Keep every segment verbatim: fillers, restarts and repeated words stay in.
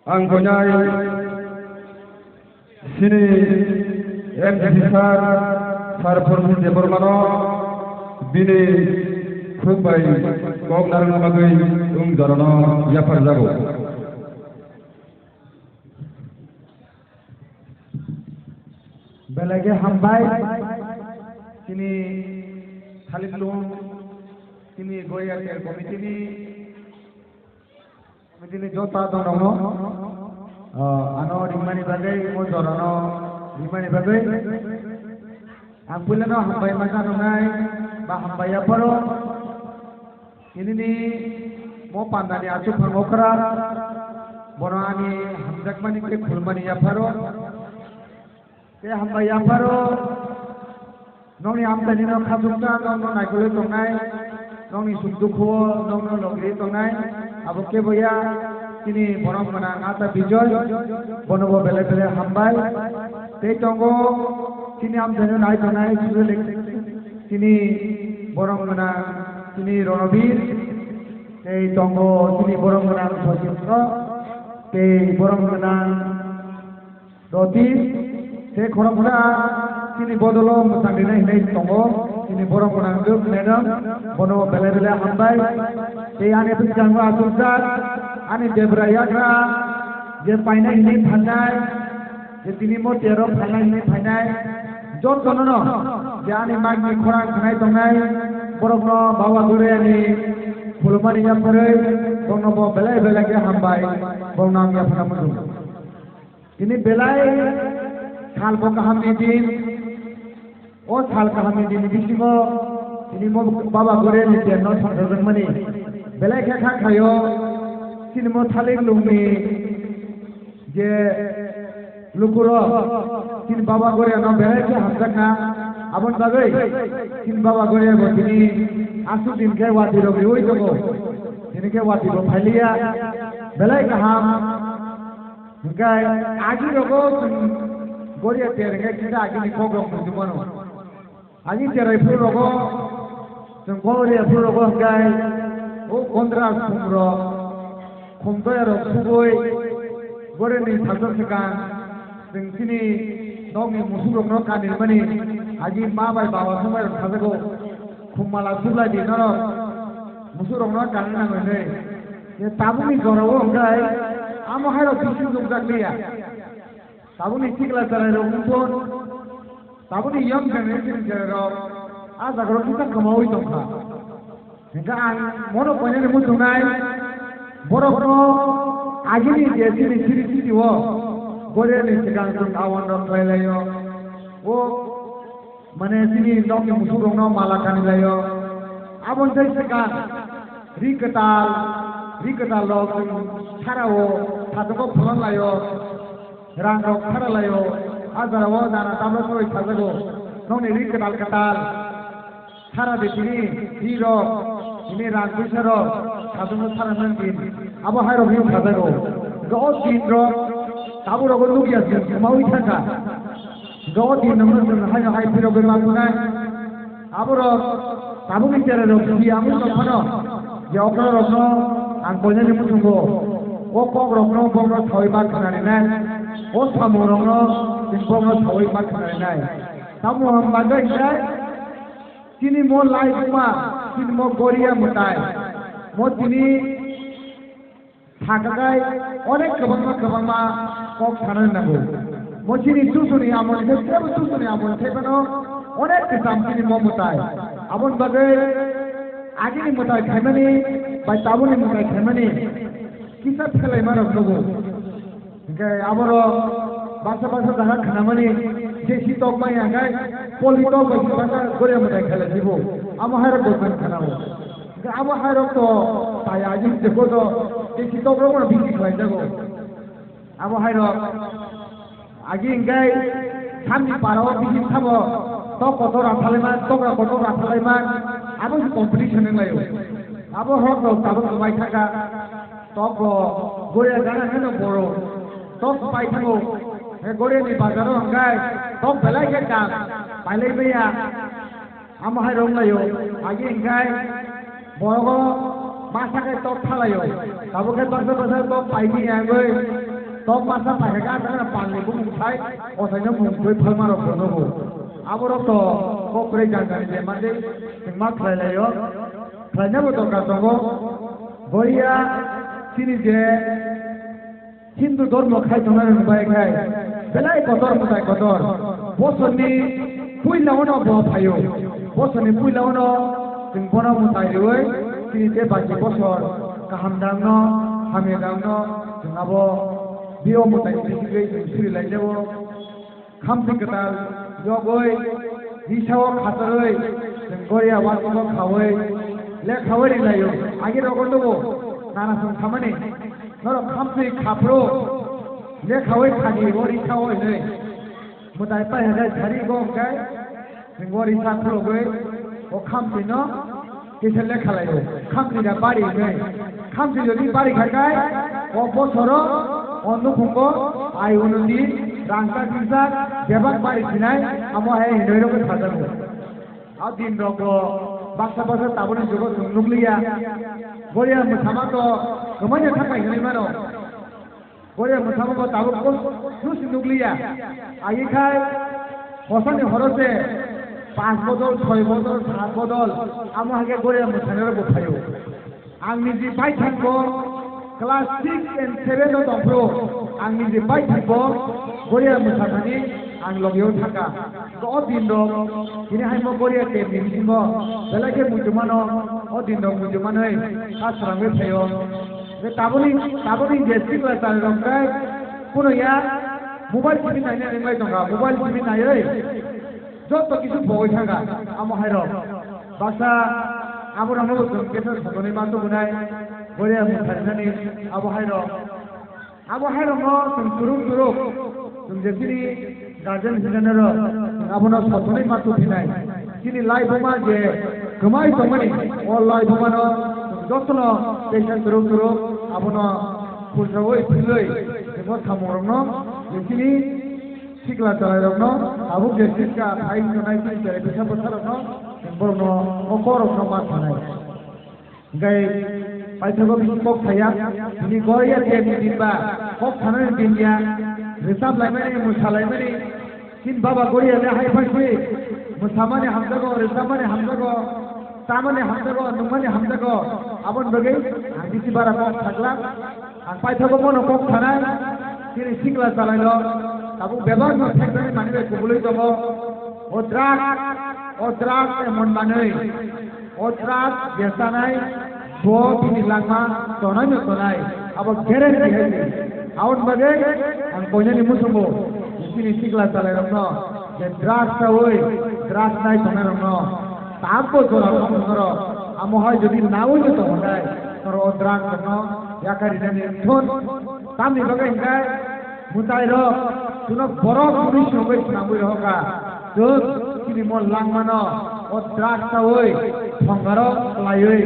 Ang koinai sini M D C sir, sir Purbi Debbarmano bini khuk bai kok narwkna bagwi wng jorano yapharjago. Belai khe hambai, chini Khaliklung, chini Goria Ter Committee ni, committee ni jota donorokno, ah, ano ringmani bagwi, mo jorano ringmani bagwi. Ang puilano hambai ma sanwnai, ba hambai yapharo. Nini ni mo pandani achukphang okra, bono ani hamjakmani tei khulumani yapharo. Tei hambai yapharo, nokni amchaini no khachuksa, nokno naikolwi tongnai, nokni suk dukhuo nokno logri tongnai, abo kebo ya, chini borok gwnang Ata Bijoy, bonobo belai belai hambai. Tei tongo chini amchaino nai tongnai, chini borok gwnang chini Ronobir, tei tongo chini borok gwnang Sojitro, tei borok gwnang Roti, tei khoroksa chini bodolo mwchang rinai hinwi tongo, chini borok gwnang jwk madam, bono belai belai hambai. Tei ani bwskango achukjak ani debra yagra je painai hinwi phalnai, je tini mo tero phalnai hinwi phainai, jotono no je ani mic ni khorang khnai tongnai, borokno Baba Goriani khulumani yapharwi, bonobo belai belai khe hambai, bono ang yaphana muchungo. Tini belai sal bo kaham ni din, o sal kaham ni din bisingo tini mo Baba Goriani terno songthorjakmani belai khe kha khaio, chini mo Khaliklungni je lukurok chini Baba Goriano belai khe hamjakna, aboni bagwi chini Baba Goriabo tini aswk din khe watwi rok riui tongo, tini khe watwi bo phailiya, belai kaham. Hingke agi rogo chwng Goria ter hingke kisa agini kok rok muchung mano. Agi cherai phuru rogo chwng Goria phuru rogo hingke o Kondra khum rok, khum doya rok subui Goria ni sajak swkang chwng chini nokni musuk rokno kanwi mani agi ma bai baba swmai rok sajago. Khum mala sublai di norok musuk rokno kanwi nangwi nwi. Ye tabukni jorao hwnkhe amo hairok bisi nukjak liya. Tabukni sikla chwrairok wngkon, tabukni young generation chwrairok a jagao kisa kwmaui tongkha. Hwnkhe ang mono koinani muchungnai borokno agini je chini siri siri o Goriani swkang chwng awanrok khlai laio. O Mane chini nokni musuk rokno mala kani laio. Aboni tei swkang ri kwtal, ri kwtal rok chwng sarao satungo pholon laio. Rang rok sara laio. A jora o nana tabla sabai sajago. Nokni ri kwtal kwtal. Sara de tini ri rok, tini rang puisa rok satungo sara nang din. Abo hai rok ri sajago. Go din rok, tabu rogo nukya sin, maui thangka. Go din nangno chwng haino hai phirogwi ma tongnai. Aborok tabukni chererok si amui tongphano je okrarokno ang koinani muchungo. O kokrokno bokno saui ma khwnarinai. O samungrokno chwng bokno saui ma khwnarinai. Tamo hwnba khe chini mo lai kuma, chini mo goria mwtai. Mo tini Thakakai onek kwbangma kwbangma kok sanani nango. Mo chini chusuni amoni khe tebo chusuni amoni khe phano onek kwcham chini mo mwtai. Aboni bagwi agini mwtai khaimani bai tabukni mwtai khaimani kisa phelaima rok nugo. Hingke aborok baksa baksa jaga khnamani je si tok maya hingke poli tok bai si baksa goria mwtai khailai sibo. Amo hairok bo khnao. Hingke abo hairok to taya jing jebo to tei si tok rok no bisi khlai jago. Abo hairok agi hingke samni para o bisi sabo tok kotor rathalai man, tok ra kotor rathalai man, abo si competition wng laio. Abo hok rok tabuk kwmai thangka, tok rok goria gana hino boro tok pai thango. He goria ni bazar o hingke tok belai khe dam pailai maya. Amo hai rong laio, agi hingkai borogo masa khe tok thalaio. Tabuk khe baksa baksa tok paini yangwi Tok masa paikha khe aswk palni bumung sai, osaino mung twi phalmarok bonogo. Aborok to kok kwrwi jang jang je mande, chwng ma khlai laio. Khlainabo dorkar tongo. Boya chini je Hindu dhormo khai tongnai rok bai khai belai kotor mwtai kotor. Bosorni puila ono bo phaio. Bosorni puila ono chwng bono mwtai rwui chini tei baki bosor kaham dangno, hamya dangno chwng abo bio mwtai bisingwi chwng suri laijao. Khamtwi kwtal yogwi, risao khatarwi, chwng goria wansukgo khaui, lekhaui ri laio. Agi rogo tubu, nana chwng samani, norok khamtwi khaphuru, lekhaui khadi o risao hinwi. Mwtai pai hwnkhe sari go hwnkhe, chwng o risa khulugwi, o khamtwino, Kisa lekha laio, khamtwi da bari hinwi. Khamtwi jodi bari kha khe, o bosoro, o nukhungo, ai unundi, rangchak rijak, bebak bari sinai, amo hai hinwi rokhe sajago. A din rokbo baksa baksa tabukni jugo chwng nukliya. Goria mwsama to kwmaino thakai hinwi mano. Goria mwsama bo tabuk bo nusi nukliya. Agi khai hosani horo se panch bodol, soi bodol, sat bodol, amo hai khe goria mwsani rok bo phaio. Ang niji baithang bo class six and seven no tongphuru, ang niji baithang bo goria mwsamani ang logio thangkha. O din rok, tini hai mo goria tem ni bisingo belai khe muitu mano, o din rok muitu manwi kha srangwi phaio. Je tabukni, tabukni je sikla chari rok khe kuno ya mobile T V naina ringlai tongkha, mobile T V naiwi joto kisu pogwi thangkha amo hai rok. Baksa abo rokno bo chwng kesa sotonwi ma tubunai, goria mwsarinani abo hai rok. Abo hai rokno chwng kwrwng kwrwng, chwng je chini guardian hinjanai rok, chwng abono sotonwi ma tubunai. Chini laibuma je kwmai tongmani, o laibumano chwng jotono teisa kwrwng kwrwng abono khulsaui philwi, chwng o samungrokno je chini sikla chwrairokno tabuk je sikla phai tongnai chini chwrai bwsa bwsarokno chwng borokno o kokrokno ma sanai. Hingke paithago bisi kok saya, bini goria tiyani din ba, kok sanani din ya, rwchap laimani, mwsa laimani, chini baba goria le hai phai si, mwsamani hamjago, rwchapmani hamjago, chamani hamjago, nungmani hamjago, aboni bagwi ang bisi bara kok sakla, ang paithago bono kok sanai, chini sikla chalailo, tabuk bebak no thekjani manwi bai kubulwi tongo, o drugs, o drugs emon manwi. O truck besanai bo bini langma tonai no tonai, abo guarantee hai se. Aboni bagwi ang koinani muchungo chini sikla chalairokno je drugs chaui, drugs nai tongnai rokno tabbo jora thang norok, amo hai jodi naui no tong hwnkhai norok o drugs rokno yakarwi nani thun. Tamni bagwi hwnkhe mwtai rok, chwngno borok hwnwi swngwi swnamwi rohorkha. Chwng chini mo langmano o drugs chaui, thongaro kwlaiwi,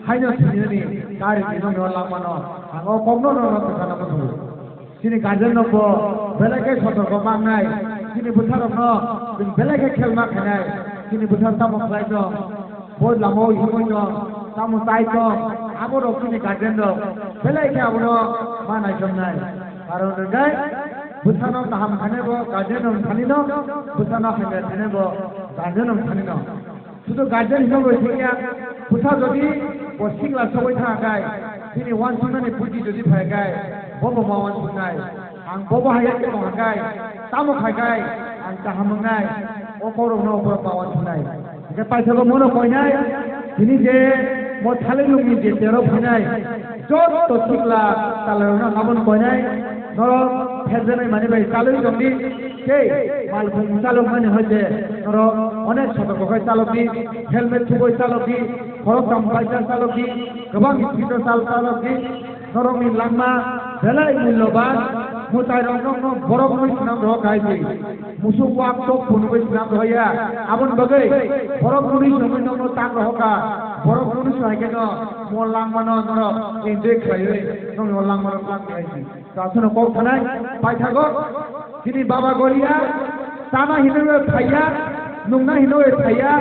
haino thwinani kari twi nokni o langmano ang o kokno norokno kwchana muchungo. Chini guardian rokbo belai khe sotorko mangnai, chini bwsarokno chwng belai khe khelma khainai, chini bwsa tamo khlai tong, bo lama o himwi tong, tamo tai tong, abo rok chini guardian rok belai khe abono ma naichomnai. Karon hwnkhe bwsano kaham khainai bo guardian rok thani no, bwsano hamya khainai bo guardian rok thani no. Sudu guardian hino bo thangya, bwsa jodi bo sikla sogwi thangkha khai, bini uansuknani buji jodi phai khai, bo bo ma uansuknai. Ang bobo hai khe tong hwnkhe, tamo khai khai ang kaham wngnai, o kokrokno borok ma uansuknai. Hingkhe paithago mono koinai, tini je mo thalwilungni je tero phainai, joto sikla chalairokno abono koinai, norok pherjaknai manwi bai chalwi tongdi, tei malkhung chalokmani hoite norok onek sotorko khai chalokdi, helmet thubui chalokdi, khoroktham baisa chalokdi, kwbang speed o chal chalokdi. Norokni langma belai mulloban, mwtai rok nokno borok nwi swnam rohor khai di. Musuk wak tok phunugwi swnam rohor ya. Aboni bagwi borok nwi swnamwi nokno tak rohor kha. Borok nwi swhai kheno mo langmano norok enjoy khlaiwi nokni o langmano tak khai di. Chasano kok thanai paithago. Chini baba goria, chana hinwi phaiya, nungna hinwi phaiya.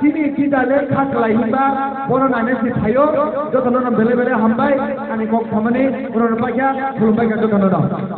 Chini tida le kha kwlai hinba bono naina si phaio, jotono no belai belai hambai, ani kok samani bono no paikha, khulumbai kha jotono no.